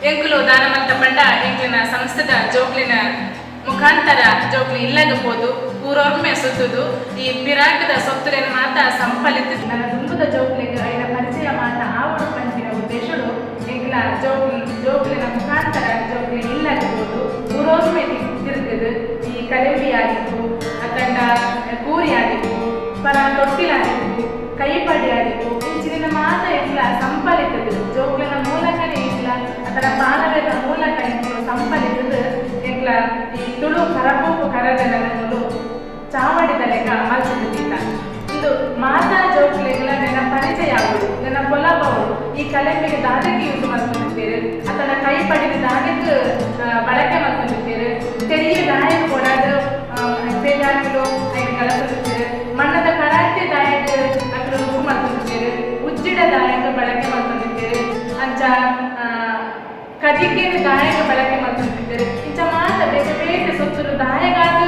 ಎಂಕುಲು ದಾನ ಮಲ್ತ ಪಂಡ ಎಂಕ್ಲೆನ ಸಂಸ್ಥೆದ ಜೋಕ್ಲೆನ ಮುಖಾಂತರ ಜೋಕ್ಲು ಇಲ್ಲಗ ಪೋದು ಊರೊರ್ಮೆ ಸುತ್ತುದು ಈ ಪಿರಾಕದ ಸೊತ್ತುಲೆನ ಮಾತ ಸಂಪಲಿತ ನನ್ನ ದುಂಬುದ ಜೋಕ್ಲೆಗ್ ಐನ ಪರಿಚಯ ಮಾತ ಆವೊಡು ಪನ್ಪಿನ ಉದ್ದೇಶಡು ಎಂಕ್ಲ ಜೋಕ್ಲೆನ ಮುಖಾಂತರ ಜೋಕ್ಲೆ ಇಲ್ಲಗ ಪೋದು ಊರೊರ್ಮೆ ತಿರುಗುದು ಈ ಕಲೆಂಬಿ ಆದಿಪ್ಪು, ಅತ್ತಂಡ ಗೂರಿ ಆದಿಪ್ಪು, ಪರ ತೊಟ್ಟಿಲಾದಿಪ್ಪು, ಕೈಪಡಿ ಆದಿಪ್ಪು, ಇಂಚಿನ ಮಾತ ಎಂಕ್ಲ ಸಂಪಲಿತದು ಜೋಕ್ಲೆನ ಮೂಲಕನೇ ಎಂಕ್ಲ ಅದರ ಪಾಲವೆದ ಮೂಲಕ ಎಂಕ್ಲು ಸಂಪಲಿತದು ಎಂಕ್ಲ ಈ ತುಳು ಕರಪೋಪು ಕರಗನಲು ಚಾವಡಿದ ಲೆಕ್ಕ ಮಲ್ತುದಿತ್ತ. ಇಂದು ಮಾತಾ ಜೋಕ್ಲೆಗ್ಲ ನೆನ ಪರಿಚಯ ಆಗುದು, ನೆನ ಪೊಲಬವು ಈ ಕಲೆಂಬಿಗೆ ದಾದಕ್ಕೆ ಯೂಸ್ ಮಲ್ತೊಂದಿತ್ತೆರ್, ಅತನ ಕೈ ಪಡಿದ ದಾದಕ್ಕೆ ಬಳಕೆ ಮಲ್ತೊಂದಿತ್ತೆರ್, ತೆರಿಯ ದಾಯಕ್ ಕೊಡಾದ್ ಪೆರಿಯಾಕುಲು ಐನ್ ಗಳಸೊಂದಿತ್ತೆರ್, ಮಣ್ಣದ ಕರಾಟೆ ದಾಯಕ್ ಅಕುಲು ನುಗ್ಗು ಮಲ್ತೊಂದಿತ್ತೆರ್, ಉಜ್ಜಿಡ ದಾಯಕ್ ಬಳಕೆ ಮಲ್ತೊಂದಿತ್ತೆರ್, ಅಂಚ ಕದಿಕೆನ್ ದಾಯಕ್ ಬಳಕೆ ಮಲ್ತೊಂದಿತ್ತೆರ್, ಇಂಚ ಮಾತ ಬೇತೆ ಬೇತೆ ಸೊತ್ತುಲು ದಾಯಗಾದ್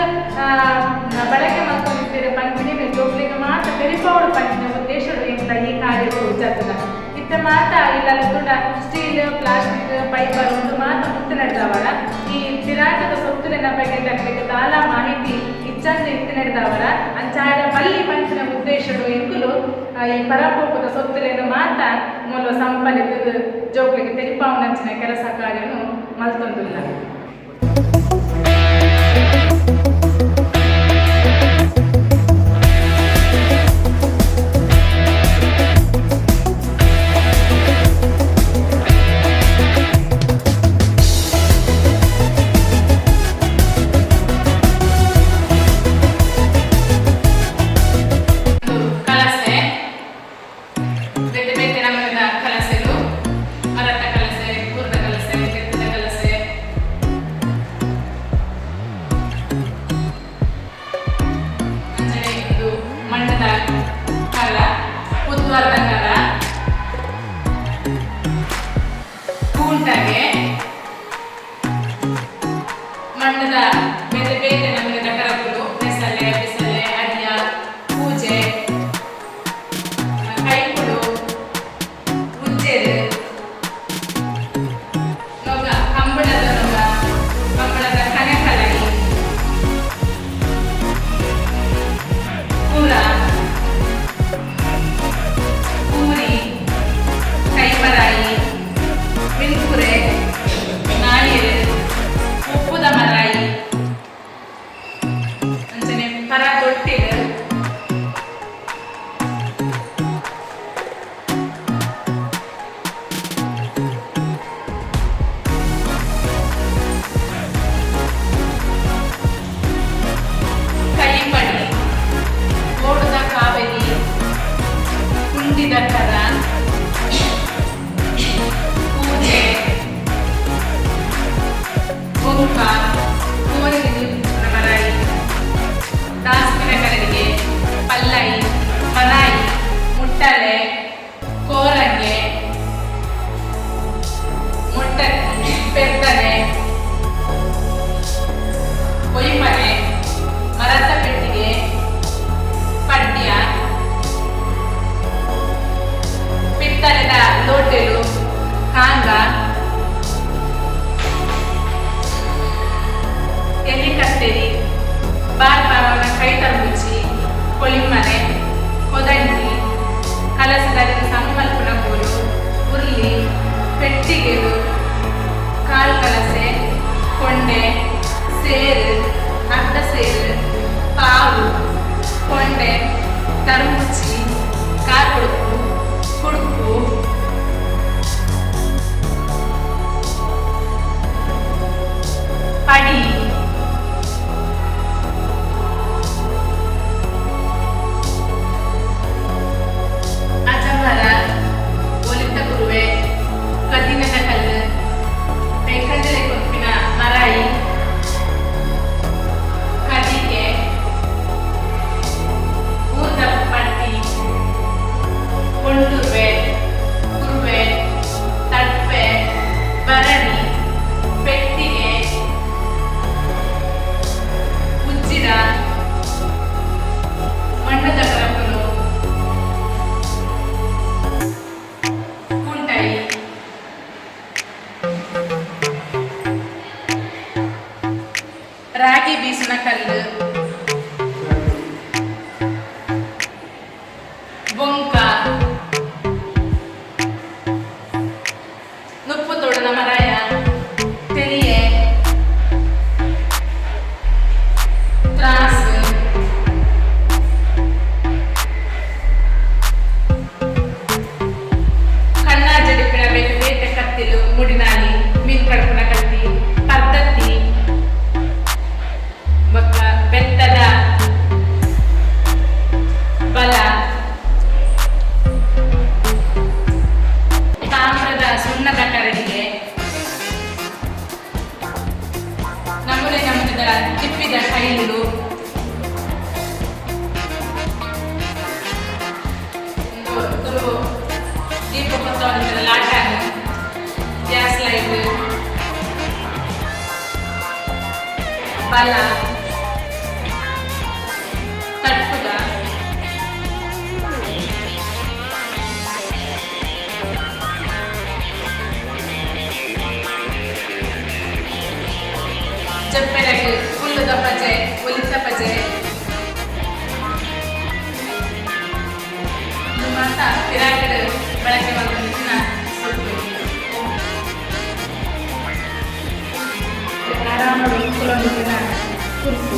ಬಳಕೆ ಮಲ್ತೊಂದಿತ್ತೆರ್ ಪನ್ಪಿನ ಜೋಕ್ಲೆಗ್ ಮಾತ ತೆರಿಪಾವೊಡು ಪನ್ಪಿನ ಉದ್ದೇಶಡು ಎಂಕ್ಲ ಈ ಕಾರ್ಯೊಗು ಜತ್ತದ. ಇತ್ತೆ ಮಾತ ಇಲ್ಲಲ್ ತೂಂಡ ಸ್ಟೀಲ್, ಪ್ಲಾಸ್ಟಿಕ್, ಫೈಬರ್ ಉಂದು ಮಾತ ಮುತ್ತು ನಡ್ದವರ ಈ ಪಿರಾಕದ ಸೊತ್ತುಲೆನ ಬಗ್ಗೆ ಅಕ್ಲೆಗ್ ದಾಲ ಮಾಹಿತಿ ಇಜ್ಜಂದೆ ಇತ್ತು ನಡ್ದವರ ಅಂಚಾಯರ ಬಲ್ಲಿ ಪನ್ಪಿನ ಉದ್ದೇಶಡು ಎಂಕುಲು ಈ ಪರಪೋಕುದ ಸೊತ್ತುಲೆನ ಮಾತ ಮೂಲ ಸಂಪಲಿತದ್ ಜೋಕ್ಲೆಗ್ ತೆರಿಪಾವುನಂಚಿನ ಕೆಲಸ ಕಾರ್ಯನು ಮಲ್ತೊಂದುಲ್ಲ. ಕಲಸೆ, ಬೇತೆ ಬೇತೆ ನಮೂನೆದ ಕಲಸೆಲು, ಮರತ ಕಲಸೆ, ಕೂರ್ದ ಕಲಸೆ, ಬೆತ್ತದ ಕಲಸೆ, ಅಂಚನೆ ಇದು ಮಣ್ಣದ ಕಲ, ಪುದ್ವಾರ್ದ ಕಲ, ಕೂಂಟಗೆ, ಮಣ್ಣದ ಬೇತೆ ಬೇತೆ ನಮೂನೆದ ಕರಕುಲು, ನೆಸಲೆ, ಬಿಸಲೆ, ಅರಿಯ, ಪೂಜೆ, ಕೈಕುಡು, ಉಜ್ಜೆರು, ನೊಗ, ಕಂಬಳದ ನೊಗ, ಕಂಬಳದ ಕನೆಕಲೈ, ಪೂರ, ಪೂರಿ, ಕೈಮರಾಯಿ, ಮಿನ್ಕುರೆ, ನಾಯರು, ಉಪ್ಪುದ ಮರಾಯಿ, ಅಂಚನೆ ಪರ ತೊಟ್ಟಿಲು, ಕೈಪಡಿ, ಓಡುದ ಕಾವೇರಿ, ಕುಂಡಿದ ಕರ, ಪೂಜೆ, ಬೊಂಕ, ಕೋರಿನ ಮರಾಯಿ, ದಾಸ್ತಿನ ಕರಡಿಗೆ, ಪಲ್ಲೈ, ಮರಾಯಿ, ಮುಟ್ಟಲೆ, ಕೋರಂಗೆ, ಮೊಟ್ಟಕ್ಕಿ, ಪೆದ್ದನೆ, ಕೊಯ್ಮನೆ, ಮರತ ಪೆಟ್ಟಿಗೆ, ಪಡ್ಯ, ಪಿತ್ತಳೆದ ಲೋಟೆಲು, ಕಾಂಗ, ಎಲಿ ಕತ್ತೆರಿ, ಬಾರ್ ಬಾರವನ ಕೈ ತರ್ಬುಚ್ಚಿ, ಕೊಳಿಮನೆ, ಕೊದಂಟಿ, ಕಲಸದಲ್ಲಿ ಸಮ್ಮಲ್ಪುನ ಕೋಲು, ಉರ್ಲಿ, ಪೆಟ್ಟಿಗೆಲು, ಕಾಲ್ ಕಲಸೆ, ಕೊಂಡೆ, ಸೇರು, ಅರ್ಧ ಸೇರು, ಪಾವು, ಕೊಂಡೆ, ತರ್ಮುಚ್ಚಿ, ಕಾರ್ ಕುಡುಪು, ಕುಡುಪು, ಪಡಿ, ಅಜಮರ, ಒಲಿತ ಕುರುವೆ, ಕದಿನದ ಕಲ್ಲು. ಬೀಸುನ ಕಲ್ಲು, ಬೊಂಕ, ನುಪ್ಪು ತೋಡನ ಮರಾಯ, ತೆರಿಯೆ, ತ್ರಾಸು, ಕಣ್ಣ ಜಡಿಪಿನ ಬೇತೆ ಬೇತೆ ಕತ್ತಿಲು, ಮುಡಿನಾಲಿ, ಮೀನ್ ಕಡ್ಪುನ ಕತ್ತಿ, ಪದ್ಧತಿ ಬೊಕ್ಕ ಬೆತ್ತದ ಬಲ, ತಾಮ್ರದ ಸುಣ್ಣದ ಕರಡಿಗೆ, ನಮೂನೆ ನಮೂನೆದ ತಿಪ್ಪಿದ ಕೈಲು, ಒಂದು ತುಳು ದೀಪ ಪತ್ತವನಿದ್ದರ ಲಾಟಾನು, ಗ್ಯಾಸ್ ಲೈಟ್, ಬಲ, ತಟ್ಟುಗ, ಜಪ್ಪೆರಗು, ಹುಲ್ಲುದ ಪಜೆ, ಒಲಿತ ಪಜೆ, ಇದು ಮಾತ ಪಿರಾಕಡ್ ಬಳಕೆ ಮಲ್ತೊಂದಿತ್ತಿನ ಸೊತ್ತು. ಆರಾಮಡು ಕುಲೊಂದಿತ್ತಿನ ಕುರ್ಸು.